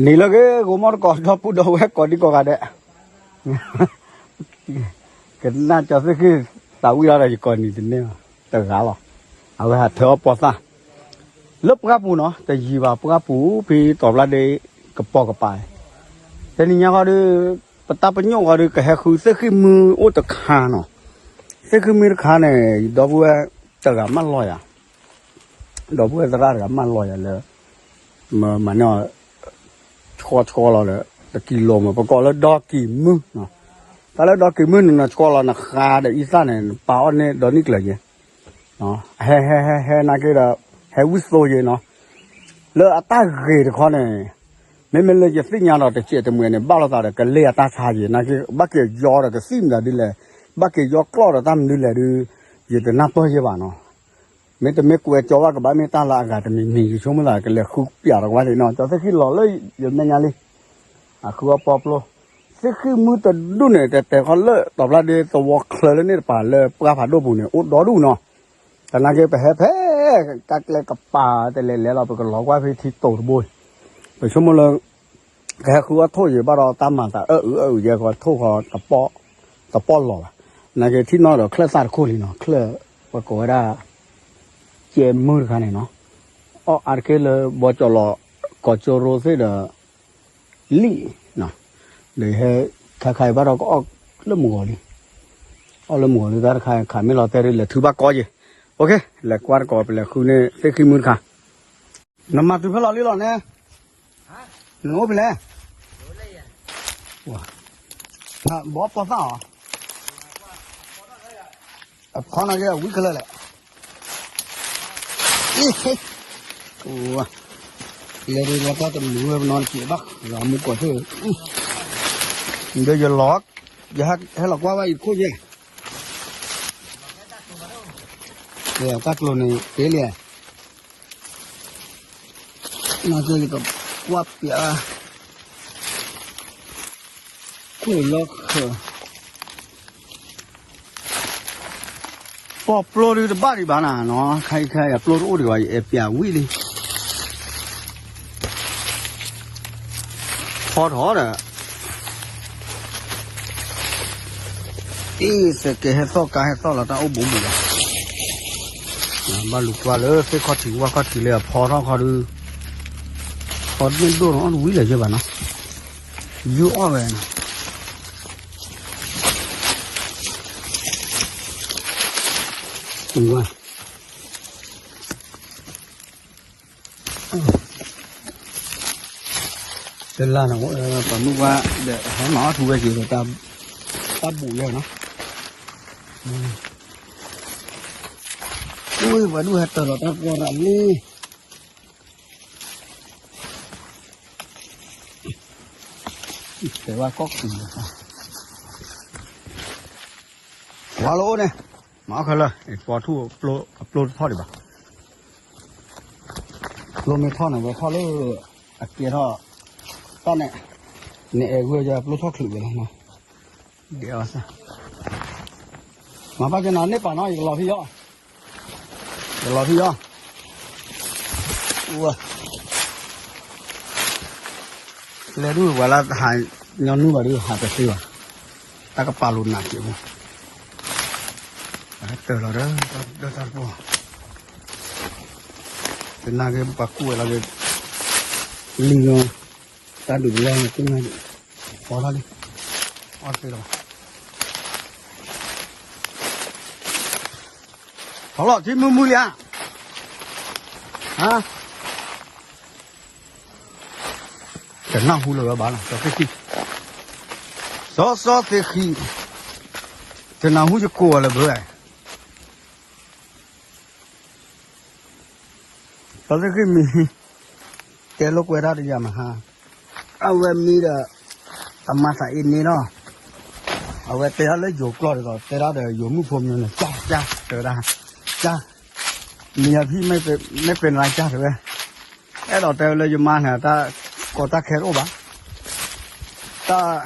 နံၤလၢဂ့ၤ ဂိၤမီၣ်တကိး ဒီပုၢ်ဒီဝဲၢ်ကိးဒံကိးဂၤဒဲး, ကနၣ်ကၠီသ့ၣ်ဃံၣ်သးဝံၣ်လီၤဒီး ယကိးနံၤတန့ၢ်ဘၣ် တဂၤလီၤ. အဝဲဟးထၢအီၣ်ပီသၣ် လၢပှၢ်ပူၤနီၤ, တယံာ်ဘၣ်ပှၢ်ပူၤ ဖဲတီၤဖျါဒ့ ကပိာ်ကပၤ, တနံၤညါဃီဒီး ပတၢ်ပညိၣ်ဃီဒီး ကဟဲဃုသ့ၣ်ဃံၣ်မုၢ်အိၣ်တခါနီၤ, သ့ၣ်ဃံၣ်မုၢ်တခါန့ၣ် ဒီပုၢ်ဝဲၢ်တဂၤမၢလီၤယၤ ဒီပုၢ်ဝဲၢ်သရၣ်တဂၤမၢလီၤယၤလၢ မၤန့ၢ်အီၤ ဆှီဆှီလီၤဒီး တကံလိၤမး ပကိးလၢဒီကံၤမုၢ်, တၢ်လၢဒီကံၤမုၢ်န့ၣ် နဆှီလီၤနဃါဒီးအံသၣ်န့ၣ် နပာ်အီၣ်န့ၢ်ဒီနံၣ်ကျၢၤယဲ, ဟဲဟဲဟဲဟဲနာ်က့ဒီး ဟဲဝံၣ်သိယဲနီၤ, လၢအတၢ်ဂ့ၤတခီန့ၣ် မ့မ့ၢ်လၢယသ့ၣ်ညါဒီးတစဲးတမှဲၤန့ၣ် ဘၣ်လိာ်သးဒီးကလဲၤအတၢ်ဆါယဲ နာ်က့ ဘၣ်က့ၤယီဒီးကသံၣ်မတၤဒ်လဲၣ်, ဘၣ်က့ၤယီကျီၢ်ဒီးတၢ်မနုၤလဲၣ်ဒုး ယတနၢ်ပၢၢ်ယဲဘၣ်နီၤ. မ့တမ့ၢ်ကွဲးကၠီဘၣ်ကဘၣ်မ့ၢ်တၢ်လၢအဂၤတမံၤမံၤ ယဆိကမိၣ်သးကလဲၤဃုပျးဒီးကွၢ်သ့ၣ်နီၤ, ကၠီသ့ၣ်ဃံၣ်လီၤလၢယမဲာ်ညါလံ, အဃုအီၣ်ပီပျိ, သ့ၣ်ဃံၣ်မုၢ်တဒူၣ်န့ၣ် တဲတဲခီလၢတီၤဖျါဒ့သဝီချၢလၢန့ၣ်တပၤလၢပှၢ်ဖးဒိၣ်ပူၤန့ၣ် အိၣ်ဒီဒူၣ်နီၤ, တနာ်က့ပဟဲဖဲ ကါကျဲကပၤတလဲၤလဲၤလီၤ ပကလီၤကွၢ်ဖဲထံတိၤတဘိ, ပဆိကမိၣ်လၢ ကဟဲဃုအီၣ်ထိၣ်ယံၤဘၣ်ဒီးတၢ်မၤသးအၢအုအၢအုယဲၢ်ကီးထိၣ်ဃီ တပီၢ်လီၤဘၣ်, နာ်က့ထံၣ်နီၣ်ဒီးချၢၣ်သၣ်တခိၣ်လံနီၤ, ချၢၣ်ပကိးဝဲဒၣ် ကဲမုၢ်တခါန့ၣ်နီၤ, အီၣ်အါတက့ၢ်လၢဘီကၠီၤလီၤ ကီၤကၠိရိသ့ၣ်ဒီး လံၣ်, ဒီးဟဲခါခါအံၤဘၣ်ဒီးကအီၣ်လၢမုၢ်ဂီၤလံ, အီၣ်လၢမုၢ်ဂီၤလံတၢ်တခါခးမ့ၢ်လီၤတဲာ်ဒ်လဲၣ်ထုဘၣ်ကီယဲၢ်, လဲၤကွၢ်တကိးပလဲၤဃုန့ၢ်သ့ၣ်ဃံၣ်မုၢ်တခါ နမၤတုၤဖဲလီၤလံလီၤနဲ, နအိၣ်ဖဲလဲၣ်, ဘီပီသၣ်အီၤ, အခီနီၢ်က့ၤဝံၤခဲလၢာ်လဲၣ်, လဲၤဒ်လဲၤတၢ်တမုာ်ဝဲပနီတက့ၢ်ဘၣ်, လီၤမူကီၢ်သ့ၣ်, ဒီးယလီၤ, ယဟဲလီၤကွၢ်ဘၣ်အံၤခိၣ်ယဲၢ်, တၢ်ကျိၤန့ၣ်တ့လံ နာ်က့ယကကွၢ်ပျး, ခိၣ်လီၤခၢၣ်, ပီၣ်ပျိဒုးတဘၣ်ဒံးဘၣ်နၤနီၤ, ခါအံၤခါအံၤအပျိတအိၣ်ဒံးဘၣ် ယအဲၣ်ပျးဝံၣ်လံ, ဖီထီၣ်ဒီး အ့ၣ် စဲးကဲးဟဲသီၣ်ကါဟဲသီၣ်လီၤတၢ်အိၣ်ဘူးဘူးလီၤ, ဘၣ်လူၤကွၢ်လၢသ့ၣ်ခီၣ်ထံးဝၣ်ခီၣ်ထံးလၢအဖီထီၣ်ခီဒုး, ဖီတမ့ၢ်ဒိၣ်နီၤ အီၣ်တဝံၤလၢၤယဲၢ်ဘၣ်နီၤ, ယူၢ်အီၣ်ဝဲနီၤ, ဝါ တလါန့ၣ် ပှၤမုၢ်ဝါဒီးဟဲမၤအီၣ်ထူဝဲက့ၤဒီး တၢ်ဘူၣ်ယဲနီၤ, အူဝဲပှၤဒူၣ်ဟဲတၢၤလီၤတၢ်ပီရၤလံ, တဲဝဲကီၢ်ခူၣ်လီၤ, ဝါလီၤအိၣ်န့ၣ်, မၤအီၣ်ခဲလၢာ် ပီထူၣ်အပျိတထီၣ်ဒံးဘၣ် ပျိမ့ၢ်ထီၣ်န့ၣ် ဝဲထီၣ်လၢ အကဲထီၣ် တၢ်န့ၣ် နအဲၣ်ဂၢၢ်ယပျိထီၣ်ချုးဝဲလီၤနီၤ, ဒဲးအီၤသၣ်, မၤဘၣ်ကနၤန့ၢ်ပာ်နီၤ ယကလီၤဖံးယီၤ, ယကလီၤဖံးယီၤ, လဲၤဒူၣ်ပှၤလၢဟးညီနုၢ်ဘၣ်ဒုး ဟးတသ့ဘၣ်, တၢ်ကပာ်လိာ်နးက့ၤဖိ တၢ်လီၤဒီး တၢ်တပီၢ် တနာ်က့ၤပှၤကူၣ်ဝဲလီၤက့ၤ လံလီၤ တၢ်ဒုးတလီၤန့ၣ် ကူၣ်နၢ်ဒံး ဖီထီၣ်လံ အီၣ်တသ့လီၤ ထီၣ်လီၤထံမုၢ်မုၢ်လံဧါ ဟါ တနၢ်ဟူလၢၤဝဲဘၣ်လီၤ စီၤသ့ၣ်ဃံ, စီၤစီၤသ့ၣ်ဃံ, တနၢ်ဟူယကိးအီၤလၢၤဘၣ် စီၤသ့ၣ်ဃံမံၤ, တဲလိာ်ကွဲတၢ်တယၤမဟါ, အဝဲမံဒီး အမၤသးအ့န့ၣ်လီၤ, အဝဲတဲဒၣ်လၢယိၤကျိာ်ဒ်သိး တဲဒၣ်ဒီးယိၤမုၣ်ဖိမံၤန့ၣ် ကၢ်ကၢ် တဲဝဲဒၣ်, ကၢ်, မံၤအဖံမ့ၢ်ပ့ၤနလၢကၢ်တဲဝဲ, အဲၣ်ဒိးတဲဝဲလၢယမါန့ၣ် တၢ်ကီတၢ်ခဲတအိၣ်ဘၣ်, တၢ်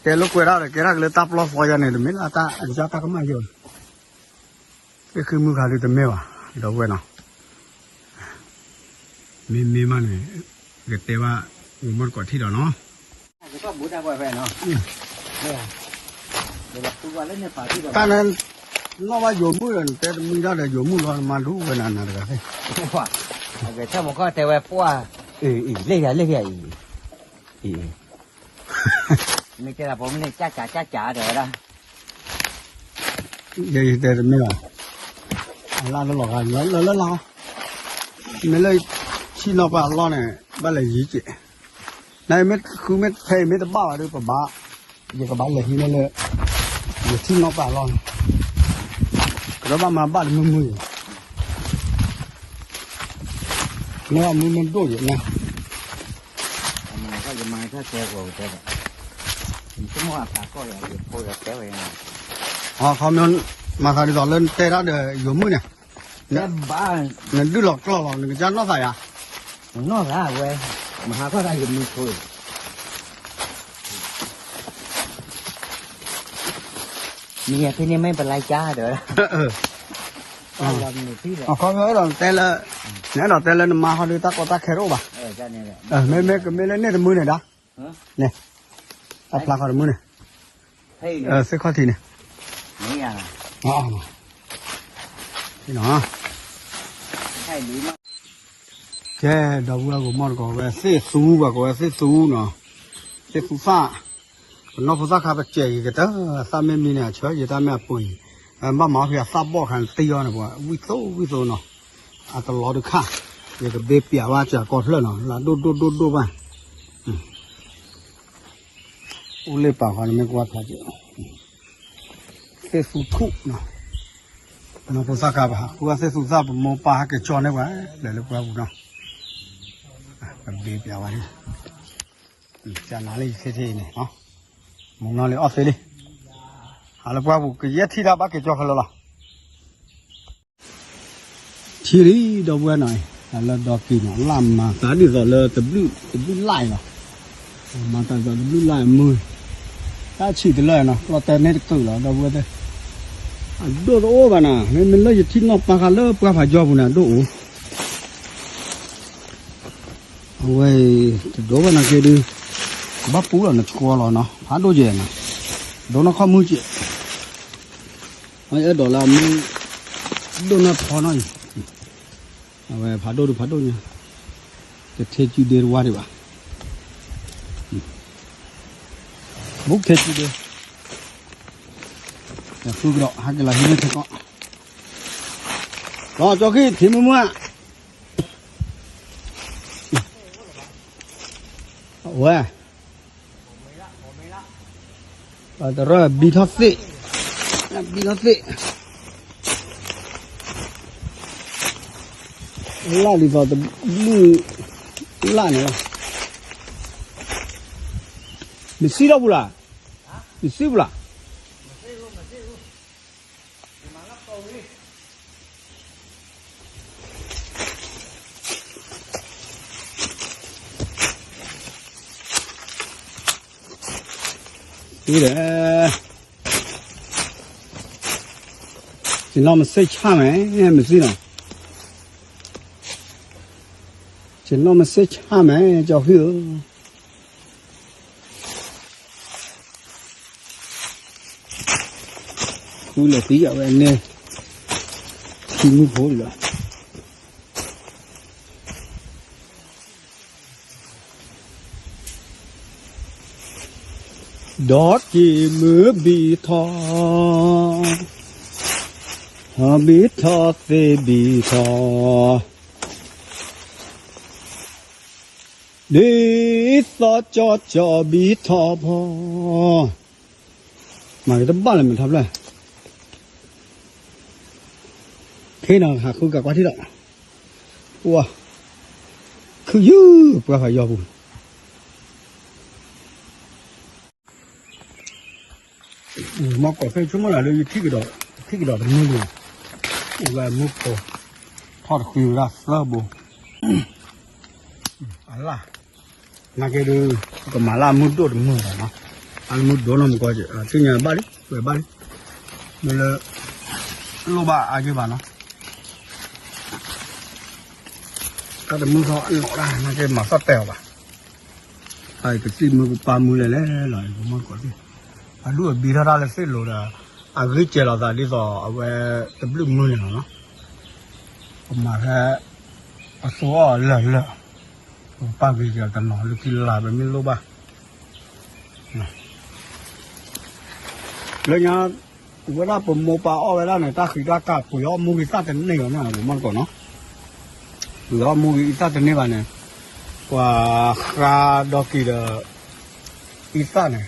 တဲလိာ်ကွဲတၢ်ဒီး ကဲထီၣ်က့ၤလၢတၢ်ပျီသီယါန့ၣ် တမ့ၢ်လၢတၢ်အကစၢ်တၢ်ကမၣ်ယဲၢ်ဘၣ်, သ့ၣ်ဃံမုၢ်ခါဒုးတမ့ၢ်ဘၣ်, ဒီပုၢ်ဝဲၢ်နီၤ, မ့မ့ၢ်မးန့ၣ် ကတဲဘၣ် မ့ၢ်တကိးထံၣ်ဒီးနီၤ, တၢ်န့ၣ် နီၢ်ဘၣ်ယိၤမုၣ်ဒီး နတဲတမံၤတၢ်ဒီးယိၤမုၣ်လီၤ နမၤဒူဝဲနၤနၤတဂၤသ့ၣ်, အဂဲၤဆၢမုၢ်ခီၣ်တဲဝဲပှၢ်, အ့ အ့ လ့ၣ်ယၤလ့ၣ်ယၤအံၤ, အ့ မ့ၢ်တဲဒၣ်ပိမ့ၢ်န့ၣ် ကၠၢ်ကၠၢ်ကၠၢ်ကၠၢ်တဲဝဲဒၣ်, ယဲယတဲတမ့ၢ်ဘၣ်, အလၢလီၤဂာ်လၢလၢလၢ, မ့ၢ်လၢထံၣ်နီၢ်ပၢ်အလီၢ်န့ၣ် ဘၣ်လဲၤယံၤက့ၤ, နမ့ၢ်ဃုမ့ၢ်ဖဲအံၤမ့ၢ်တဘၣ်ဘၣ်ဒီး ပဘၣ်, ယကဘၣ်လဲၤဟံးန့ၢ်လၢ ယထံၣ်နီၢ်ပၢ်အလီၢ်န့ၣ်, ကဒီးဘၣ်မၤဘၣ်တမုာ်မုာ်အံၤ, မ့ၢ်အမုာ်မ့ၢ်ဒိၣ်ယဲၢ်န့ၣ်, အခီပညီ မၤသးဒ်သိးလၢနတဲတၢ်ဒီးယိၤမုၣ်န့ၣ်, နဒုးလီၤကျီၢ်လီၤ နကစၢ်နီၢ်သးယၤ, နီၢ်သးဝဲ, မၤဟးထီၣ်တၢ်ယိၤမုၣ်ဖိအံၤ, မ့ၢ်ယၤဖဲန့ၣ်မ့ၢ်ပလါကၢ်ဒီး, အခီပညီအဲၣ်ဒိးတဲလၢ, နအဲၣ်ဒိးတဲလၢနမါဟီဒီးတၢ်ကီတၢ်ခဲတအိၣ်ဘၣ်, မ့မ့ၢ်ကမ့ၢ်လၢန့ၣ်တမုာ်န့ၣ်ဒီး, န့ၣ်, တၢ်ဖျါဃီတမုာ်န့ၣ်, သ့ၣ်ခီၣ်ထံးန့ၣ်, ကဲ ဒီပုၢ်ဝဲၢ်ကိးမီၢ်တကိးဝဲ သ့ၣ်သူပှၤကိးဝဲသ့ၣ်သူနီၤ, သ့ၣ်သူသၣ်, ပနီၢ်ဖိသၣ်ခါပစဲးက့ၤကတၢၢ် သၣ်မ့ၢ်မံန့ၣ် အဆၢယတၢ်မ့ၢ်အပူၤအံၤ, ဘၣ်မၤအီၣ်ဖဲအသၣ်ဘီၣ်ခါန့ၣ် တံၢ်အီၤန့ၣ်ပှၤ ဝံၣ်သိဝံၣ်သိနီၤ, အတလီၤတခါ, ယကဘ့ပျးဝဲစၢၤကီၢ်ဖျၢၣ်နီၤ လၢဒိၣ်ဒိၣ်ဒိၣ်ဒိၣ်ဘၣ်, အိၣ်လၢပာ်ဃီန့ၣ်မ့ၢ်ကွၢ်ဖးက့ၤ, သ့ၣ်သူထူၣ်နီၤ, နီၢ်ဖိသၣ်ခါပဟးဃုအသ့ၣ်သူသၣ် ပမိၢ်ပၢ်ဟဲက့ၤကၠီန့ၢ်ပှၤ လဲၤလၢပှၢ်ပူၤနီၤ, ကဘ့ပျးဝဲန့ၣ်, ကနၤလၢယသ့ၣ်ထ့ၣ်အံၤန့ၣ်, မုၢ်နီၢ်လံအီၣ်သ့လံ, ဟးလၢပှၢ်ပူၤ ကယဲၢ်ထံၣ်တၢ်ဘၣ်က့ၤကၠီခဲလၢာ်လီၤ. ထံၣ်လံ ဒီပုၢ်ဝဲၢ်နီၤ, တၢ်လၢဒီကံၤနီၤ လၢမၤသးဒ်သိးလၢတဘျုး တဘျုးလၢ်အံၤလီၤ, မၤသးဒ်သိးတဘျုးလၢ်အမုၢ်, တၢ်ဆံးတလၢာ်နီၤ ကျီတဲာ်န့ၢ်တကုာ်လီၤ ဒီပုၢ်ဝဲၢ်သ့ၣ်, အဒိၣ်တအိၣ်ဘၣ်နီၤ မ့မ့ၢ်လၢယထံၣ်နီၢ်ပၢ်ဃာ်လၢပှၢ်ဖးကၠီပူၤန့ၣ် အဒိၣ်အိၣ် အဝဲအံၤ တဒိၣ်ဘၣ်နာ်က့ဒုး, ကဘၣ်ပူလီၤနကွီလီၤနီၤ ဖးဒိၣ်ကဲနီၤ, ဒိၣ်နီၢ်ခီၣ်မုၢ်ကဲ, အအဲၣ်ဒိးလၢအမုၢ် ဒိၣ်နီၢ်ထီနီၤအံၤ, အဝဲဖးဒိၣ်ဒုးဖးဒိၣ်ညါ, တထဲကုဒ့တဝါဒံးဘၣ်, ဘူးခဲကုဒ့, ဃုကဒီး ဟဲက့ၤလီၤဟံးန့ၢ်ထဲကီး, လီၤကၠီခံထံၣ်မုၢ်မုၢ်ဧါ အဝဲ, တရၢၣ်ဘံထီၣ်သ့ၣ်, ဘံထီၣ်သ့ၣ်, လၢ်ဒ်သိးတဘျုးလၢ်န့ၣ်လီၤ, မ့ၢ်စံၣ်ထီၣ်ပူၤလၢ်, မ့ၢ်စံၣ်ပူၤလၢ် ဒီး, ယနီၢ်မစ့ၢ်ဆၣ်မဲာ် မ့ၢ်စံၣ်နီၤ, ယနီၢ်မစ့ၢ်ဆၣ်မဲာ် ကၠီဃံဧၢ, ဃုလဲၤသံအဝဲန့ၣ်, ထံမုၢ်ဖိလီၤ. ဒီးက့ၤမုၢ်ဘံထီၣ်, ဘံထီၣ်သ့ၣ်ဘံထီၣ်, ဒ်သိးကၠီကၠီဘံထီၣ်ဖီ, မၤက့ၤတဘၣ်လၢမဲာ်ထီၣ်ဖျၢၣ်, ခဲနီၤဟးဃုကကွၢ်ထံၣ်ဒီး, အိၣ်, ခုယုၢ်ပှၢ်ဖးယီၤပူၤ မ့ၢ်ကိးဖဲဆိကမိၣ်လၢယထံၣ်ကဒီး, ထံၣ်ကဒီးတမုၢ်လံ, အိၣ်ဝဲမုၢ်ဖိ, ထီၣ်တဃံဝဲဒၣ်သၢဘိ, အလၢ်, နာ်က့ဒုး, ပကမၤလၢအမုၢ်ဒိၣ်တမုၢ်ဘၣ်နီၤ, အမုၢ်ဒိၣ်နီၢ်မူကီ, သ့ၣ်ညါဘၣ်လံ, ဝဲဘၣ်လံ, မ့ၢ်လၢ, လိၣ်ဘၣ်အါက့ဘၣ်နီၤ, တၢ်တမုၢ်ထီၣ်အနီၣ်ဒၣ် နာ်က့မၤသီၣ်တဲာ်အီၤဘၣ်. ကသံၣ်မုၢ်ကပၢ်မုၢ်လဲၣ်လဲၣ်လီၤ ပမီၢ်တကိးသ့ၣ်, အဒူၣ်အဘံထီၣ်တၢ်လၢသ့ၣ်လိၤဒီး အဂ့ၢ်စဲၤလီၤသးဒ်သိးအဝဲတဘျုးမုၢ်န့ၣ်လီၤနီၤ, ပမၤဖဲ အသူအီၣ်လၢာ်လၢာ်, ပကပၢ်ဂ့ၤကတနီၤလၢခံလၢ်ပမ့ၢ်လိၣ်ဘၣ် လၢညါ ဝဲဒၣ်ပမိၢ်ပၢ်အီၣ်ဝဲဒၣ်န့ၣ် တၢ်ဃံးတၢ်ကၢ်ပှ့ၤအီၣ်မူဂံၢ်သၣ်တန့ၢ်ဘၣ်န့ၣ် ပမီၢ်တကိးနီၤ, ပှ့ၤအီၣ်မူဂံၢ်သၣ်တန့ၢ်ဘၣ်န့ၣ်, ပှၤဃါဒီက့ၤဒီး ဂံၢ်သၣ်န့ၣ်,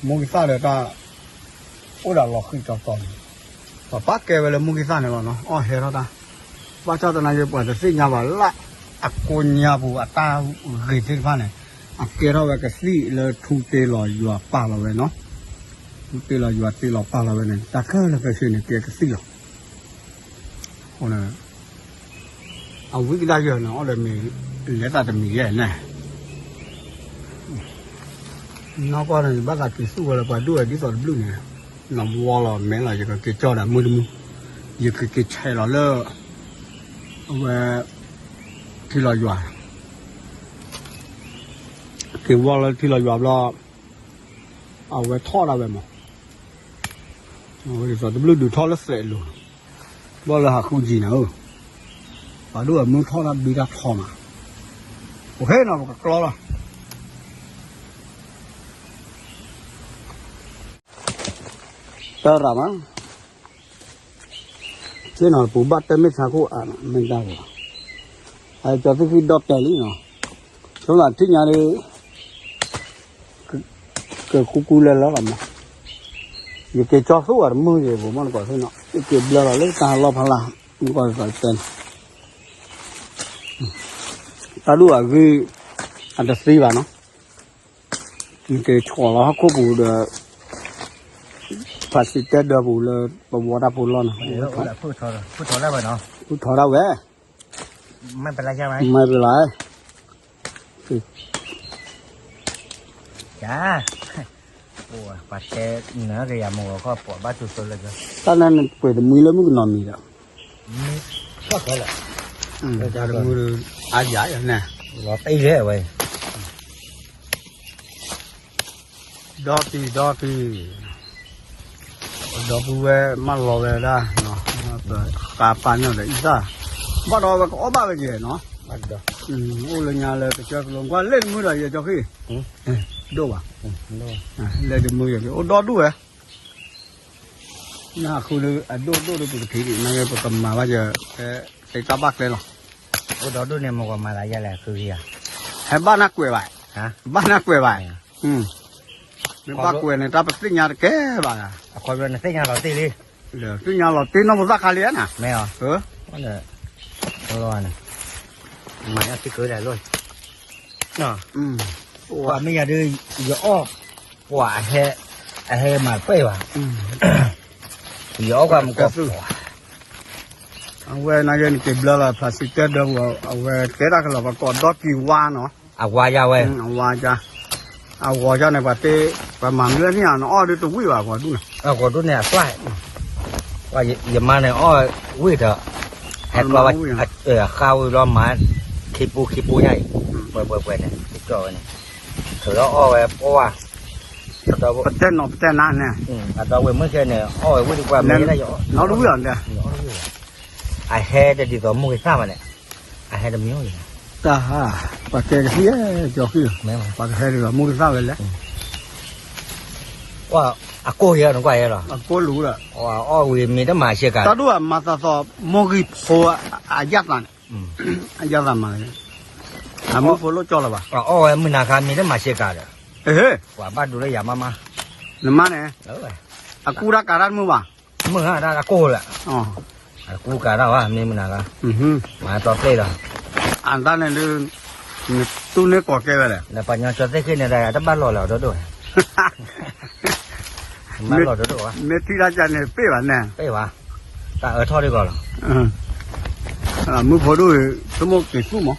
မူဂံၢ်သၣ်ဒီးတၢ် အိၣ်ဒီးလီၤဃံးတီတီန့ၣ်, ပှၤပာ်ကဲဝဲလၢမူဂံၢ်သၣ်န့ၣ်လီၤနီၤ အီၣ်ဟဲထီၣ်တၢ်, ဘၣ်ဆၣ်သနာ်က့ ပှၤတသ့ၣ်ညါဘၣ်လၢအကိးညါပူၤအတၢ်ဂ့ၤသ့ၣ်တဖၣ်န့ၣ်, အကဲထီၣ်ဝဲကသံၣ်လၢထူတ့လီၤယွၤပာ်လီၤဝဲနီၤ, ထူတ့လီၤယွၤတ့လီၤပာ်လီၤဝဲန့ၣ် တၢ်ခဲလၢာ်ခဲဆ့န့ၣ် ကဲကသံၣ်လီၤ, အဃိန့ၣ် အဝံကဒါယၢၢ်န့ၣ် အီၣ်ဒီးမ့ၤ လဲၤသးတမံၤယဲၢ်န့ၣ်, နီၢ်ကီၢ်န့ၣ် ယဘၣ်သးက့ၤသူၣ်ဝဲလၢပှၤဒိၣ်ဝဲဒ်သိးတဘျုးန့ၣ်, နဝီလီၤမဲာ်လီၤ ယကက့ၤကၠီဒီးမုၢ်တမုၢ်, ယကက့ၤဆဲးလီၤလၢ အဝဲ ထံလီၤယွၤ, က့ၤဝီလၢထံလီၤယွၤဘျီ, အဝဲထီၣ်ဒၣ်ဝဲမး, အဝဲဒ်သိးတဘျုးဒုးထီၣ်လၢသဲးလိၤ, ဘီၣ်လၢဟးဃုကံၤန့ၣ်ဧၢ, ပှၤဒိၣ်အမုၢ်ထီၣ်တၢ်ဘံတၢ်ထီမး, ပဃ့နီၤပကကျီလီၤ တၢ်ရၤမး, ဆ့ၣ်နီၤပူၤဘၣ်တဲမ့ၢ်ဆါခိၣ်အါနီၤ မ့ၢ်တၢ်ရၤ, အကၠီသ့ၣ်ဃံဒီတဲာ်လံနီၤ, ဆိလၢထံၣ်ညါဒီး ကကူကူလၢလၢလီၤမး, ယက့ၤကၠီသူၣ်အတမုၢ်ယဲၢ် ပမီၢ်တကိးသ့ၣ်နီၤ ယက့ၤဘျၢလီၤလၢတၢ်လီၢ်ဖးလၢ်, မ့ၢ်ကီးသးတဲန့ၣ် တၢ်ဒူၣ်အဂ့ၢ် အတသ့ဘၣ်နီၤ, နက့ၤဆီၣ်လီၤဟီၣ်ခိၣ်ပူၤဒီး ဖးစံးတဲဒၢပူၤလၢပဝီတၢ်ဖိလီၢ်န့ၣ်, ဖုၣ်ထီၣ်ဒၣ်ဝဲ, မ့ၢ်ပလၢ, တၢ်န့ၣ်ပှဲၤတမှံလၢမုၣ်ကနီၤမံၤဒီး, တၢ်တမှံ, အယၤန့ၣ်, ဒီတံၤဒီတံၤ, ဒီပုၢ်ဝဲၢ်မၢလီၤဝဲဒၣ်, ဃါပာ်န့ၢ်ဒီးအံသၣ်, ဘၣ်ဒီးဝဲကအီၣ်ဘၣ်ဝဲယဲၢ်နီၤ, အိၣ်လၢညါလၢကစၢၢ်ကလိကွၢ်လ့ၣ်တမုၢ်ဒီးယဲၢ်ကၠီဃံ, ဒိၣ်ဘၣ်, လ့ၣ်တမုၢ်ယဲၢ်ကအိၣ်ဒီဒူၣ်ဝဲ နဃုလၢအဒိၣ်ဒိၣ်ဒီးပကထံၣ်ဒံး နကပကမၤဘၣ်ယဲၢ်, တၢ်ဘၣ်ကျဲလီၤ, အိၣ်ဒီဒူၣ်န့ၣ်မ့ၢ်ကမၤသးယဲၢ်လဲၣ်ဃုကယၤ, ဟဲဘၣ်နၢ်ကွဲးဘၣ်, ဘၣ်နၢ်ကွဲးဘၣ်, မ့ၢ်ဘၣ်ကွဲးန့ၣ် တၢ်ပသ့ၣ်ညါတကဲဘၣ်, နသ့ၣ်ညါလီၤတ့လံ, သ့ၣ်ညါလီၤတ့နီၢ်ပသၣ်ခါလံဧါနၤ, မ့ၢ်, မၤအီၣ်သံကၢဒၣ်လီၤ, ပှၤမ့ၢ်ယၤဒုး, ယအီၣ်, ပှၤအဟဲ, အဟဲမၤတပဲၢ်ဘၣ်, ယအီၣ်ကွၢ်မူကီၢ်, အဝဲနက့ၤဘျၢလီၤ ဖျါစံးတဲဒၢပူၤ အဝဲတဲတၢ်ကလီၤ ပကိးဒီကံဝါနီၤ, အဝါယါဝဲ, အဝါယါ, အဂီၤယါန့ၣ် ပှၤတဲ, ပှၤမၤမ့ၢ်ဝဲန့ၣ် နအီၣ်ဒုးတဝံၣ်ဘၣ် အဂီၤဒူၣ်န့ၣ်, အဂီၤဒူၣ်န့ၣ်အသွၣ်, ယမါန့ၣ်အီၣ်ဝံၣ်ဒီး, ဟဲကျီဝဲ, ဃါဝံၣ်ဘျီမၤ, ခံပူခံပူညါအံၤ, ပှဲၤပှဲၤပှဲၤန့ၣ် ကၠီဝဲန့ၣ်, ထုးလီၤအီၣ်ဝဲပှၢ်, ပတဲနီၤပတဲနၤန့ၣ်, အဒီဝဲမုၢ်ခဲန့ၣ် အီၣ်ဝဲဝံၣ်တပှၢ်မ့ၢ်ဒၣ်ယအီၣ်, အဟဲတဒ်သိးမုၢ်ဂ့ၤသၣ်မးလဲၣ်, အဟဲတမံၤ, တၢ်, ပှၤကဲကသံၣ်ကၠီဃံ, ပှၤကဟဲဒ်သိးမုၢ်ဂ့ၤသၣ်ဝဲလဲၣ်, အကိၢ်ယဲနကွၢ်ယဲလီၤ, အကိၢ်လူၤဒီး, အီၣ်ဝံၤမ့ၢ်တမၤဆ့ကၤ, တၢ်ဒိၣ်အမၤသးသီ, မိၢ်ဂံၢ်ဖိ, အယၣ်သးန့ၣ်, အယၣ်သးမၤ, အမုၢ်ဖိလိၣ်ကၠီလၢၤဘၣ်, အီၣ်ဝဲမုၢ်နၤခါမ့ၢ်တမၤဆ့ကၤဒီး, ပှၤဘၣ်ဒိလၢယၤမးမး, နမါန့ၣ်, အကူတၢ်ကၤတၢ်တမုၢ်ဘၣ်, မုၢ်ဟါတၢ်အကိၢ်လၢ, အကူကၤတၢ်ဘၣ် မ့ၢ်မုၢ်နၤခါ, မၤတီပျဲလီၤ, အတၢ်န့ၣ်ဒုး, နတူၢ်န့ၢ်ကိးကဲဝဲလဲၣ်, ပှၤကညီကၠီသ့ၣ်ဃ့န့ၣ်ဒီး တဘၣ်လီၤလၢအဒိၣ်ဒိၣ်, မ့ၢ်ထံၣ်တၢ်ကန့ၣ်ပ့ၢ်ဘၣ်န့ၣ်, ပ့ၢ်ဘၣ်, တၢ်အၢထီၣ်ဒ်ကီးလီၤ, မုၢ်ဖိဒိၣ်, ဆိကမိၣ်က့ၤသူၣ်မး,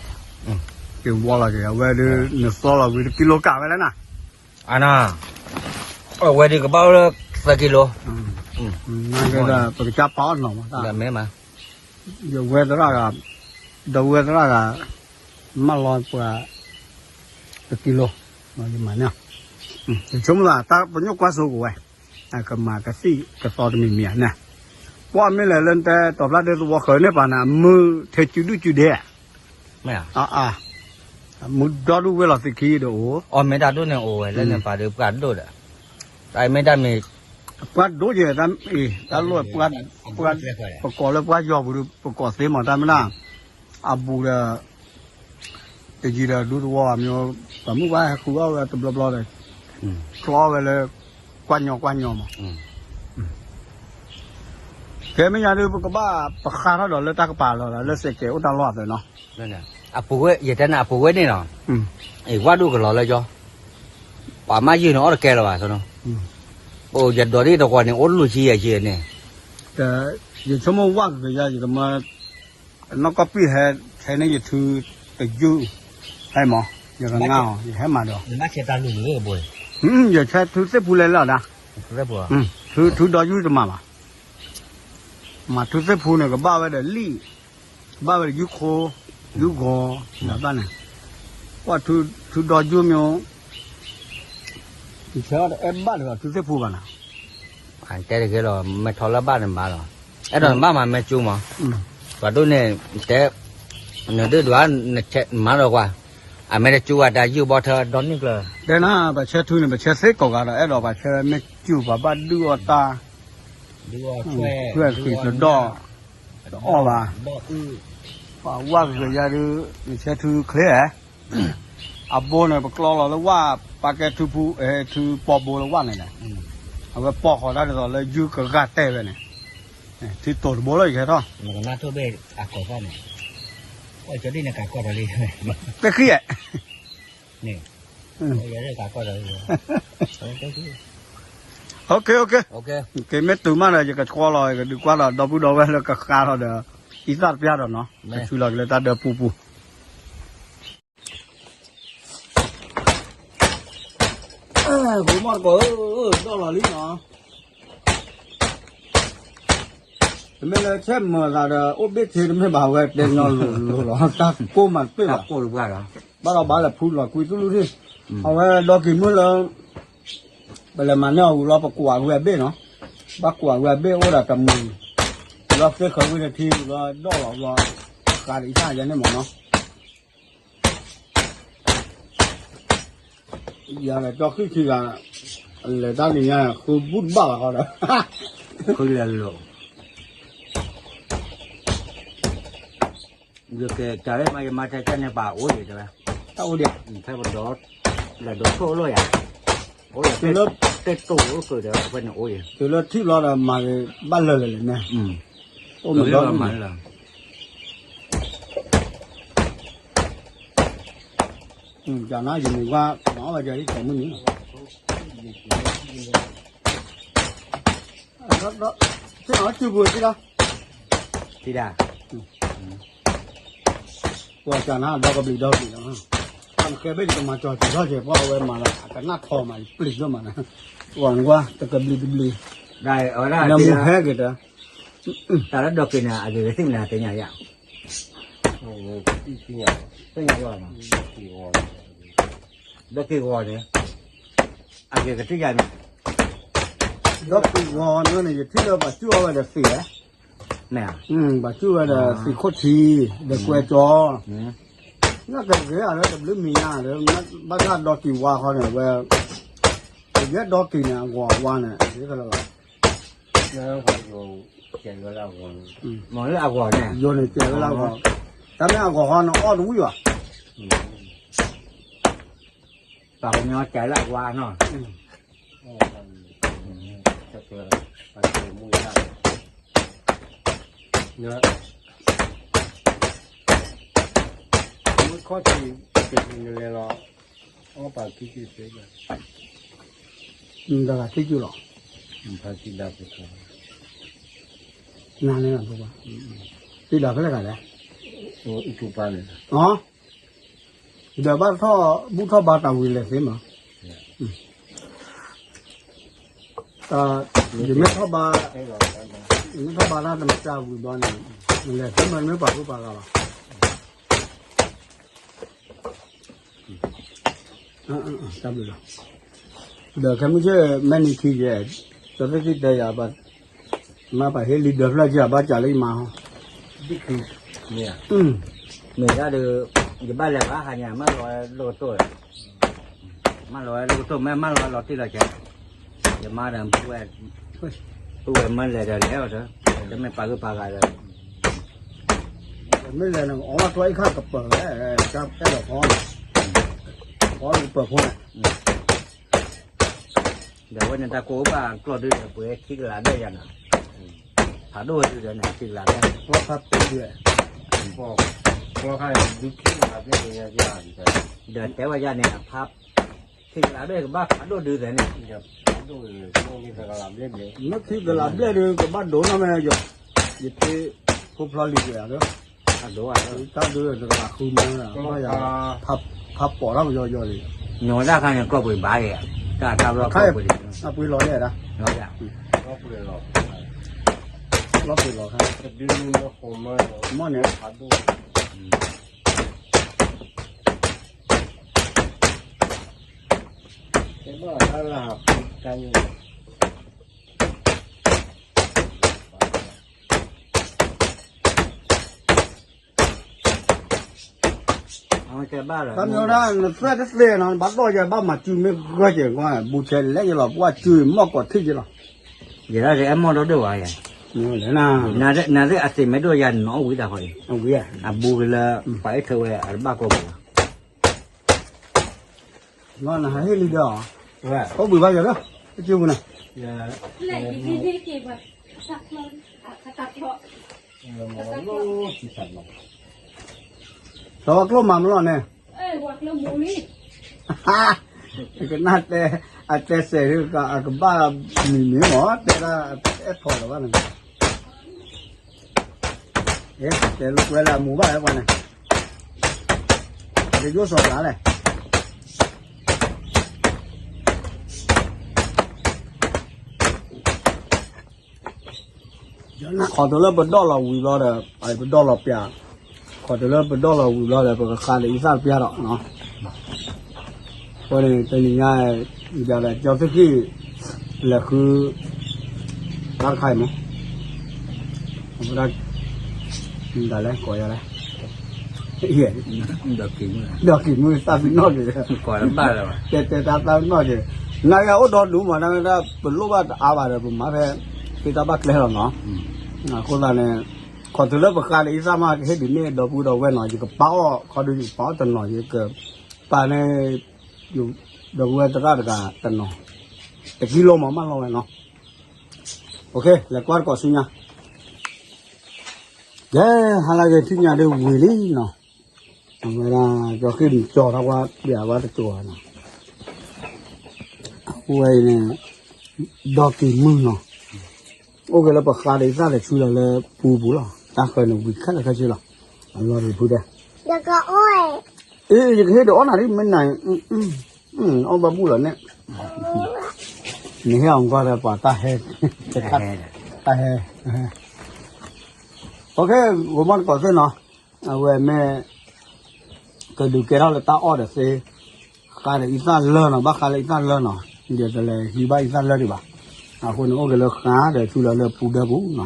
က့ၤဝီလီၤက့ၤ အဝဲဒုး နသီလီၤဝံၤတကံလိကၤဝဲလဲၣ်နၤ, အနၤ, အဝဲဒုးကဘၣ်အိၣ်လၢသၢကံလိ, ပကစၢ်ပာ်အီၣ်နီၤမး, ယဝဲသရၣ်ဂၤ, ဒီးဝဲသရၣ်ဂၤ, မၢလီၤပှၤ, တကံလိ ယမၤန့ၣ်, ယဆိကမိၣ်သး တၢ်ပညိၣ်ကွၢ်စိကဝဲၤ, ကမၤကသံၣ်ကသီတမံၤမံၤဧါန့ၣ်, ပှၢ်မ့ၢ်လဲၣ်လၢနတဲ တီၤဖျါဒဲသဝီဃၢၤန့ၢ်ပှၤန့ၣ် အမုၢ်ထဲစုဒုၣ်စုဒဲဧါ, မုၢ်ဒီဒူၣ်ဝဲလီၤသ့ၣ်ခံဒီးအိၣ်, အီၣ်မ့ၢ်တၢ်ဒိၣ်န့ၣ်အိၣ်ဝဲလၢန့ၣ်ပှၤဒီးပှၢ်ဒိၣ်ဒီး, တၢ်မ့ၢ်တၢ်မ့ၢ်, ပှၢ်ဒိၣ်က့ၤ, တၢ်လီၢ်, ပကိးလၢပှၢ်ယီၤပူၤဒီး ပကိးသ့မး တၢ်မ့ၢ်ဒၣ်, အဘူးဒီး တယံၤဒီးဒူသဝီမ့ၢ်, ပှၤမုၣ်ဘၣ်ဟဲဃုအီၣ်ဝဲတဘျီဘျီဒီး, ချီအီၣ်ဝဲလၢ, ကွၢ်ညီကွၢ်ညီမး, ကဲမ့ၢ်ညါဒုး ပကဘၣ်ပဃါထီၣ်ဒီးလၢတၢ်ကပၤလီၤဒီး လၢစဲးကဲးအိၣ်တၢ်လီၢ်အသိးနီၤ, အပူၤဝဲ ယတဲနၤအပူၤဝဲန့ၣ်လီၤ, အ့ၣ် ဝၣ်ဒိၣ်ကလီၤလၢယီၤ, ပှၤမၤယုၢ်န့ၣ်အီၣ်တကဲလၢၤဘၣ်, အိၣ်ယဒိးဒ်တကွီၢ်န့ၣ် အိၣ်တလူၤဆံယဲၢ်ဆံန့ၣ်, ယဆိကမိၣ်ဝၣ်ကကယၤ ယကမၢ နီၢ်ကီၢ်ပံၣ်ဟဲ, ဟဲန့ၢ်ယထုတယုၢ်, ဟဲမး, ယကငါအီၤ ယဟဲမၤဒီး, ယဆဲထုသ့ၣ်ဖူလဲၣ်လီၤဒၣ်, ထုဒီယုၢ်တမၤဘၣ်, မၤထုသ့ၣ်ဖူန့ၣ် ကဘၣ်ဝဲဒီးလံၣ်, ကဘၣ်ဝဲဒီးယုၢ်ခိ, ယုၢ်ဂီၤ, ဒ်န့ၣ်, ပှၢ်ထုဒီယုၢ်မ့ၢ် ယဆဲအီၤတအဲၣ်ဘၣ်လၢၤဘၣ် ထုသ့ၣ်ဖူဘၣ်နၤ, တဲတဂ့ၤလီၤ မ့ၢ်ထီလၢဘၣ်န့ၣ်မၤလီၤ, အဲၣ်ဒိးနဘၣ်မၤမ့ၢ်ကၠူမး, ပှၤဒိၣ်န့ၣ်, တဲ, နဒုၣ်ဒွး, နမၤဒီးကွၢ်, အမ့ၢ်တကၠူဝဲတၢ်ယုၢ်ဘီထၢဒီနံၣ်ကျၢၤ, တဲနၤ ပဆဲထုန့ၣ် ပဆဲသ့ကိးဂၤဒီး အဲၣ်ဒိးပှၤဆဲမ့ၢ်ကၠူ ပှၤဘၣ်ဒုၣ်အီၣ်တၢ်, ထွဲဃံးတဒီၣ်, တအီၣ်ဘၣ်, ပှၤဝၣ်ကကယၤဒုး, နဆဲထုချ့ဧါ အဘိန့ၣ် ပကျီလီၤလၢဝၣ်, ပာ်ကဲထုဖူ, ထုပီဘိလၢဝၣ်န့ၣ်လဲၣ်, အဝဲပီၢ်ဃီၤတၢ်ဒ်သိးလၢယုၢ်ကဂၢ်တဲဝဲန့ၣ်, ထံတိၤတဘိလၢယကဟဲထီၣ်, သ့ၣ်ခံဧါ, OK OK, က့ၤမ့ၢ်တုၤမးဒီး ယကဆှီလီၤ ယကဒုးကွၢ်လီၤ ဒီပုၢ်ဒီဝဲၢ်လၢကဃါထီၣ်ဒီး, အံသၣ်တပျၢ်ဒီးနီၤ, ကဆူလီၤက့ၤလၢတၢ်ဒၢပူၤပူၤ ဂိၤမီၢ်တကိးဧၢ, ဒီၣ်လီၤလံနီၤ, တမ့ၢ်လၢဆဲမၤသးဒီး အိၣ်ဘ့ၣ်ဆ့တမ့ၢ်ဘၣ်ဝဲ တဲညီလိၤလိၤလီၤ, တၢ်ကိၢ်မၤတပ့ၢ်ဘၣ်, ဘၣ်ဒီးဘၣ်လဲၤဖူလီၤကွံသူၣ်လူၢ်ထံၣ်, အဝဲဒီက့ၤမုၢ်လၢ ပလဲၤမၤန့ၢ်အီၤဝံၤလီၤ ပကွၢ်ဝဲအဘ့ၣ်နီၤ, ဘၣ်ကွၢ်ဝဲအဘ့ၣ်အိၣ်ဒီးတမုာ်, လီၤသ့ဃၢၤဝံၤတထံလီၤ ဒီၣ်လီၤလီၤ, ဃးဒီးအံသၣ်ယၤန့ၣ်မးနီၤ ယၤဒီးကၠီဃံၣ်ထံဂၤ, လဲၤတၢ်န့ၣ်ညါ ဃုဘူၣ်တဘၣ်ဘၣ်ဃီဒီး, ဃုလဲၤလိာ်, ယကဲတၢ်လၢမၤယမၤထဲကဲန့ၣ်ပာ်အိၣ်ဒံးတဲဝဲ, တၢ်အိၣ်ဒံး, ထဲပဒီး, လဲၤဒီးထိၣ်အိၣ်လီၤယၤ, အိၣ်လၢ, တဲတိၢ်အိၣ်ကၢၤဒီး အဝဲန့ၣ်အိၣ်ဒံး, တုၤလၢထံၣ်ဘျီဒီးမၤဘၣ်လၢာ်လၢာ်န့ၣ်, အိၣ်မးဒီးမၤလၢာ် ကနၣ်ယမ့ၢ်ကွၢ် မၤအီၣ်ဝဲဒ်အံၤ ကိးမုၢ်နံၤလီၤ, ဒီး, ဒီး, ဆ့ၣ်နီၤစုပူၤစ့ၢ်ကီး, ထံဒၣ်, ပှၤကနၣ်ဒီကဘျံးဒီကဘျံးလီၤ, တၢ်နဃဲဘ့ၣ်ယကမၤကၠီၤစံးထီၣ်က့ၤ ပှၤအဝဲမၤလီၤ အကနၣ်ထီမး ယပျံၤဒိၣ်မးန့ၣ်, ပှၤနကွၢ် တကဘျံးတဘျံး, နမူဟဲက့ၤတၢ် တၢ်လၢဒီက့ၤန့ၣ် အဂ့ၤကသ့ၣ်မနုၤသ့ၣ်ညါယၤ, သ့ၣ်ညါယၤ, ဒီက့ၤဂီၤန့ၣ်, အဂ့ၤကသ့ၣ်ယၤန့ၣ်, ဒီက့ၤဂီၤန့ၣ် ယထံၣ်လၢပှၤစူၢ်အီၣ်ဝဲဒီးသ့ၣ်ဧါ, ပှၤစူၢ်ဝဲဒီးသ့ၣ်ခိၣ်ထံ, ဒီးကွဲကၠီ နကဂ့ၤအလၢတဘျုးမံၤညါလၢ, ဘၣ်ဆၣ်ဒီက့ၤဝါခီန့ၣ်ဝဲ, ပယဲဒီက့ၤန့ၣ် အဂီၤအဝါန့ၣ် ဒ်သိးလီၤ, မ့ၢ်လၢအဂီၤန့ၣ်, ယိၤန့ၣ်ကဲဝဲလၢအဂီၤ, တၢ်မ့ၢ်အဂီၤခီန့ၣ်အီၣ်တဝံၣ်ဘၣ်, ပှၤကညီကဲလၢအဝါနီၤ မုၢ်ခီၣ်ထံး, လဲၤလီၤ, အီၣ်ပာ်ခံက့ၤသ့, တဂၤခံက့ၤလီၤ, နၤန့ၣ်လီၤ, သံဒီးဖဲလဲၣ်ဂၤလဲၣ်, ဒီးဘၣ်ထီၣ်ဘူၣ်ထီၣ်ဘါတၢ်ဝံၤလဲၤသ့မး, ယမ့ၢ်ထီၣ်ဘါ, ယမ့ၢ်ထီၣ်ဘါတၢ်တမံၤတၢ်ဝံၤဘျီန့ၣ်, လဲၤသ့မး မ့ၢ်ပာ်ဃုပာ်ဂၤဘၣ်. တၢ်ဘျုးလီၤ. ဒီးခဲမုၢ်ဆ့ၣ်မဲာ်နံၤခံက့ၤ, ကၠီသ့ၣ်ခံတဲယၤ, မ့ၢ်ပှၤဟ့ၣ်လံဒၢဖျၢၣ်က့ၤ အဘၣ်စးလၢယမါဟီ, မ့ၢ်ဒၣ်ဒီး ယဘၣ်လဲၤဘၣ်ဟးညါ မၢလီၤဝဲလိၣ်ကတိၢ်, မၢလီၤဝဲလိၣ်ကတိၢ် မ့ၢ်မၢလီၤဝဲလီၤတံၢ်လီၤဆဲး, ယမါဒီး ပုၢ်ဝဲၢ်မၢလဲၤဒီးလဲၤအီၤဒီး, တမ့ၢ်ပာ်ဂုၢ်ပာ်ဂၤဒီး မ့ၢ်လဲၤန့ၣ် အီၣ်ဘၣ်ကျီအံၤခါကပၢၤဝဲ, ကအဲၣ်ဒိးဖီ, ဖီကပၢၤဖိန့ၣ်, ဒီးဝဲန့ၣ်တၢ်ကိးအိၣ်ဘၣ်ကျီၢ်ဒုဒီး ပှဲၤခံကလးဘျဲၣ်ယၤနီၤ, ဖးဒိၣ်ဝဲဒုဒီးန့ၣ် ခံကလးဘျဲၣ်, ဖးဒိၣ်ဝဲဒု, ဒီးတဲဝဲယၤန့ၣ် အဖး ခံကလးဘျဲၣ်ကဘၣ်ဖးဒိၣ်ဒုသးန့ၣ်, မ့ၢ်ခံကလးဘျဲၣ်ဒု ကဘၣ်ဒိၣ်နီၢ်မ့ၢ်ယီၤ, ယပ့ၤဖိဖျီလံၤက့ၤဧါဒီး, တၢ်ဒုတကလးဃုမၢ, ဖးပိာ်ထီၣ်ပယီၤယီၤလံ, ညီဝဲဒၣ်ခါန့ၣ် ကျီၢ်ပှ့ၤဘၣ်က့ၤ, တၢ်တၢ်ဘျီကျီၢ်ပှ့ၤ, အပှ့ၤလီၤန့ၣ်ဒၣ်, လီၤပှ့ၤလီၤ, မ့ၢ်န့ၣ် တမ့ၢ်ဒၣ် နသွဲၣ်တသ့နီၤ နဘၣ်ဒိၣ်ယၤ ဘၣ်မၤစုမ့ၢ်ဂၢၢ်က့ၤကွၢ် ဘူးထဲလဲၣ်ယလီၤ ပှၢ်စုမီၢ်ကီးထံၣ်ယလီၤ, ယဲဒၣ်အဲၣ်မီၢ်ဒီဒိၣ်ဘၣ်ယဲ, နသ့ၣ်အသ့ၣ်မ့ၢ်ဒိၣ်ယၤ နအီၣ်ဝံၤတၢ်ဃီအံၤ, အဘူးက့ၤလၢ ပှၤအ့ၣ်ထၢဝဲအတဘၣ်ကိးပူၤလီၤ, နဟးဟ့ၣ်လံဒီး, အိၣ်ဘှံးဘၣ်ယၤလၢ, အစုပူၤန့ၣ် သဝီကျိမၤမလီၤန့ၣ်, ကနၣ်တဲ, အတဲစဲး အကဘၣ်မံၤမံၤမး တဲဒၣ်အဲၣ်ဖီလၢၤဘၣ်န့ၣ်, တဲလိာ်ကွဲလၢအမူဘၣ်ဝဲပှၤန့ၣ်, တယိၣ်စီၤပၤလဲၣ် ခီတုၤလၢပဒိၣ်လီၤဝံၤဘျီဒီး, ပဒိၣ်လီၤပျၢ်, ခီတုၤလၢပဒိၣ်လီၤဝံၤဘျီဒီး ပကဃါဒီးအံသၣ်တပျၢ်ဒီး, အဃိန့ၣ် တနံၤညါ, ဒီးကၠီသ့ၣ်ခံ, လဲၤဃု, တၢ်တခါအံၤမး, အဝဲဒၣ်, ဒ်လဲၣ်ကိးယၤလဲၣ် ဒီးက့ၤမုၢ်သၣ်ပ့ၤနီၣ်က့ၤ, တဲတဲတၢ်သၣ်ပ့ၤနီၣ်က့ၤ, နၤယၤအိၣ်ဒီဒူၣ်မး နဝဲဒၣ်ပလိၣ်ဘၣ်တအါဘၣ်ဒီး ပမၤဖဲ, သ့တၢ်ဘၣ်ကျဲလီၤနီၤ, အဃိသတးန့ၣ်, ခီတုၤလၢပဃါဒီးအံသၣ်မး ကဟ့ၣ်ဒုးန့ၢ်ဒီပုၢ်ဒီဝဲၢ်နီၤ ယကပာ်အီၣ်ခီဒုး ယကပာ်အီၣ်တနီၤ ယက, ပာ်န့ၣ်, ဒီပုၢ်ဝဲၢ်သရၣ်တဂၤတနီၤ, တကံလိမး မၢလီၤဝဲနီၤ, လဲၤကွၢ်တကိးဆူညါ ကဲဟါလၢအဂ့ၤ ထံၣ်ညါဒ်ဝံၤလံနီၤ, အဝဲဒၣ် ကၠီဃံၣ်မံၤကၠီထီၣ်ကွၢ် ပျးဝဲတစိၤနီၤ, အဝဲအံၤန့ၣ်, ဒီကံၤမုၢ်နီၤ, အိၣ်က့ၤလၢပဃါဒီးအံသၣ်ဒီးဆူလီၤလၢပူၤပူၤလီၤ, တၢ်ဃၢၤန့ၣ်ဝံၤခဲလၢာ်ခဲဆ့လီၤ, အလီၢ်တဖုဒဲး, အ့ ယကဟ့ၣ်ဒီးအီၣ်နၤဒ်မ့ၢ်နၤ, အီၣ်ဘၣ်ဘူၣ်လီၤန့ၣ်, နဟ့ၣ်အီၤကွၢ်ဒီးပှၤတၢ်ဟဲ, တၢ်ဟဲ, ဂိၤမီၢ်တကိးသ့ၣ်နီၤ, အဝဲမ့ၢ်, ကဒုးကဲထီၣ်လၢတၢ်အီၣ်ဒီးသ့, ဃါဒီးအံသၣ်လၢနီၤ ဘၣ်ဃါလၢအံသၣ်လၢနီၤ, ဒီးတလဲၤဟံးဘၣ်အံသၣ်လၢဒံးဘၣ်, အဃိန့ၣ်အိၣ်က့ၤလၢဃါဒီးဆူလီၤလၢပူၤဒၢပူၤနီၤ,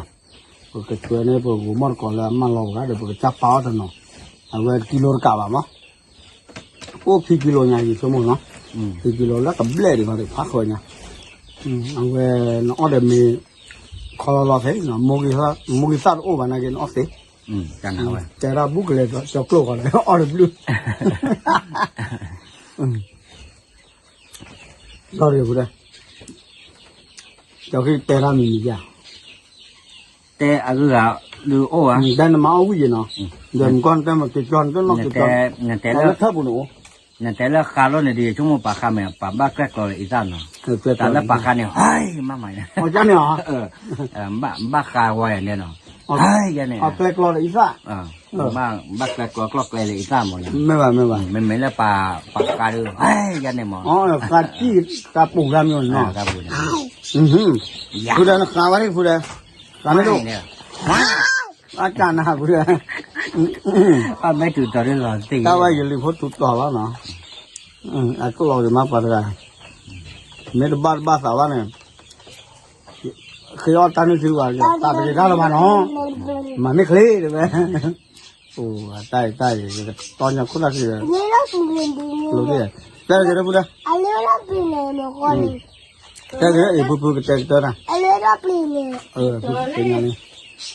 ပကဆွဲန့ၢ်ပဂိၤမီၢ်တကိးလၢအမၢလီၤပှၤဒီး ပကစၢ်ပာ်အီၣ်တနီၤ, အဝဲကံလိတကးဘၣ်မး အိၣ်ခံကံလိညါယံၤဆိကမိၣ်နီၤ, ခံကံလိလၢကဘျဲၣ်ဒံးဘၣ်ဒီး ဖးဃၢၤညါ, အဝဲနအီၣ်ဒီးမ့ၤ, ခီလီၤလီၤသ့, မိၢ်ဂံၢ်သၣ်တအိၣ်ဘၣ်နာ်က့နအီၣ်သ့, တဲဒၣ်ဘူၣ်ကလဲၤကၠီကျိၣ်ဃီဒီး အီၣ်တဘျုး, ဒီးဖုဒဲး, ကၠီဃံၣ်တဲတၢ်မံၤမံၤယါ တဲအဂုၤဂၤဒုးအိၣ်ဧါ, တဲနမၤအီၣ်ဝံၣ်ယံၤနီၤ, ဒီးမုၢ်ကီၢ်နတဲမၤက့ၤကၠီနတနီၣ်က့ၤကၠီ, လၢထၢၣ်ပူၤန့ၣ်အိၣ်, နတဲလၢဃါလိၣ်န့ၣ်ဒီး ဆိကမိၣ်ပာ်ဃါမ့ၢ် ပာ်ဘၣ်ကျဲကျီလၢအံသၣ်နီၤ, တၢ်လၢပာ်ဃါန့ၣ် ဟဲမးမး, ဘၣ်ဃါဝဲယၤန့ၣ်နီၤ, ဟဲယၤန့ၣ်, ကျဲကျီလၢအံသၣ်, ဘၣ်ကျဲကျီကျီၢ်ကျဲလၢအံသၣ်မး, မ့ၢ်ဘၣ်မ့ၢ်ဘၣ်, မ့မ့ၢ်လၢပာ်ဃါဒီး ဟဲယၤန့ၣ်မး, ဃါကံၣ်တၢ်ပူၤဂၤမ့ၢ်နီၤ, ဖုဒဲးနဃါဝဲဒၣ်ဖုဒဲး, ဃါမ့ၢ်ဒိၣ်, အတၢ်နၤဖုဒဲး, အမ့ၢ်တုၤတီၤဒ်လီၤတံၢ်, တၢ်ဝဲယလံၤဖိတုၤတီၤလီၤနီၤ, အကျိၣ်လီၤက့ၤမးပှၤတဂၤ, မ့ၢ်တဘၣ်တဘၣ်သးဘၣ်န့ၣ်, ဃ့အီၣ်တၢ်နုၢ်ထံဝဲ, တၢ်တဂ့ၤတၢ်လၢၤဘၣ်နီၤ, မၤန့ၢ်ချ့တဲဝဲ, အိၣ်တၢ်အံၤတၢ်အံၤ ကတီညါခိၣ်တၢ်ခံဒီး, တဲက့ၤဒီးဖုဒီး, တဲက့ၤအံၤဖုဖု ကတဲကတၢၢ်တၢ်,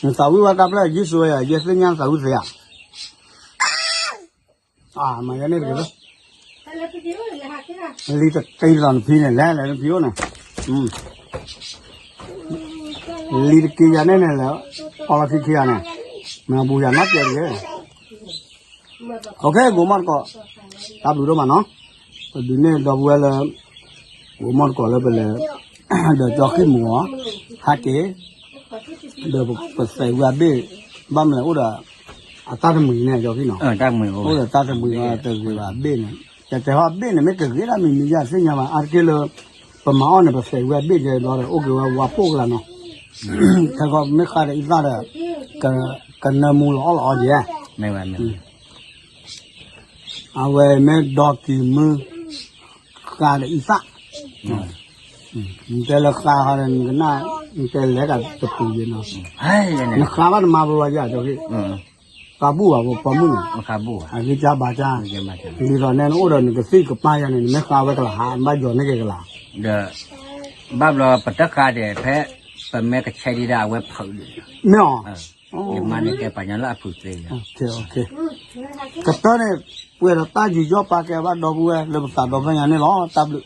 နသးဝံၣ်ဝဲတၢ်ဖျၢၣ်ယုၢ်ဆိဝဲယၤ ယဲၢ်သ့ၣ်ညါနသးဝံၣ်သ့ဧါ, မၤယဲန့ၣ်တက့ၢ်လၢ လံတက့ၤလီၤနဖံန့ၣ် လဲၤလဲၤနဖံအိၣ်န့ၣ်, လံတက့ၤယၤန့ၣ်န့ၣ်လဲၤ, အီလီၤခံခံဂၤန့ၣ်, မၤဘူယၤနီတက့ၢ်တက့ၢ်, အိၣ်ခ့ ဂိၤမီၢ်တကိး, တၢ်ဘျုးဒိၣ်မးနီၤ, ပဒုးန့ၢ်ဒီပုၢ်ဝဲၢ်လၢ ဂိၤမီၢ်တကိးလၢပလဲၤ, ဒီးကၠီဃံမူၤအီၤ, ဟဲက့ၤ, ဒီးပသဲးဝံၤအဘ့ၣ်, ဘၣ်မနုၤလဲၣ်အိၣ်ဒီး, အတၢ်တမှံၤန့ၣ် ကၠီဃံနီၤ, အိၣ်ဒီးတၢ်တမှံၤအီၤတဂ့ၤဘၣ်အဘ့ၣ်န့ၣ်, ကတဲဟီၣ်ဘ့ၣ်န့ၣ် မ့ၢ်ကဂ့ၤဒၣ်မံၤမံၤယါသ့ၣ်ညါဘၣ် အါတက့ၢ်လၢ, ပမၤအီၣ်န့ၣ် ပသဲးဝံၤအဘ့ၣ်ကဲဘျီဒီး အိၣ်က့ၤဝဲဝါပိၢ်ကလာ်နီၤ, ခဲကီမ့ၢ်ဃါဒီးအံသၣ်ဒီး, ကနၢမူလီၤအီၣ်လီၤအီကဲ, အဝဲမ့ၢ်ဒီကံၤမုၢ်, ဃါဒီးအံသၣ်, နတဲလၢဃါဃါဒီးနကနၣ်, နတဲလဲၤကတပူၤယဲနီၤ, နဃါဘၣ်နမၤဘျီယၤကၠီဃံ, ဃါဘူၣ်ဘၣ်ပှၤမုၣ်န့ၣ်, အဂ့ၢ်ကဘၣ်ကါ, ဒ်သိးနဲနအိၣ်ဒီးနကသံၣ်ကပၢ်ယၤန့ၣ် နမ့ၢ်ဃါဝဲကလၤဟး နဘၣ်ယီၤန့ၢ်က့ၤကလၤ, ဒီး, ဘၣ်ဘျီပတဃါဒီးဖဲ, ပမ့ၢ်ကဆဲးဒံးဒၣ်အဝဲဖုးဒံး, မ့ၢ်အီၤ, ယမါန့ၣ်ကဲပှၤညီလၢအဖုးသ့, ကတၢၢ်န့ၣ်, ပှဲၤဒီးတၢ်ယူးယီၣ်ပာ်ကဲဘၣ်ဒီပုၢ်ဝဲၢ်လၢပသးဒီဖျၢၣ်ညါန့ၣ်လီၤ တၢ်ဘျုး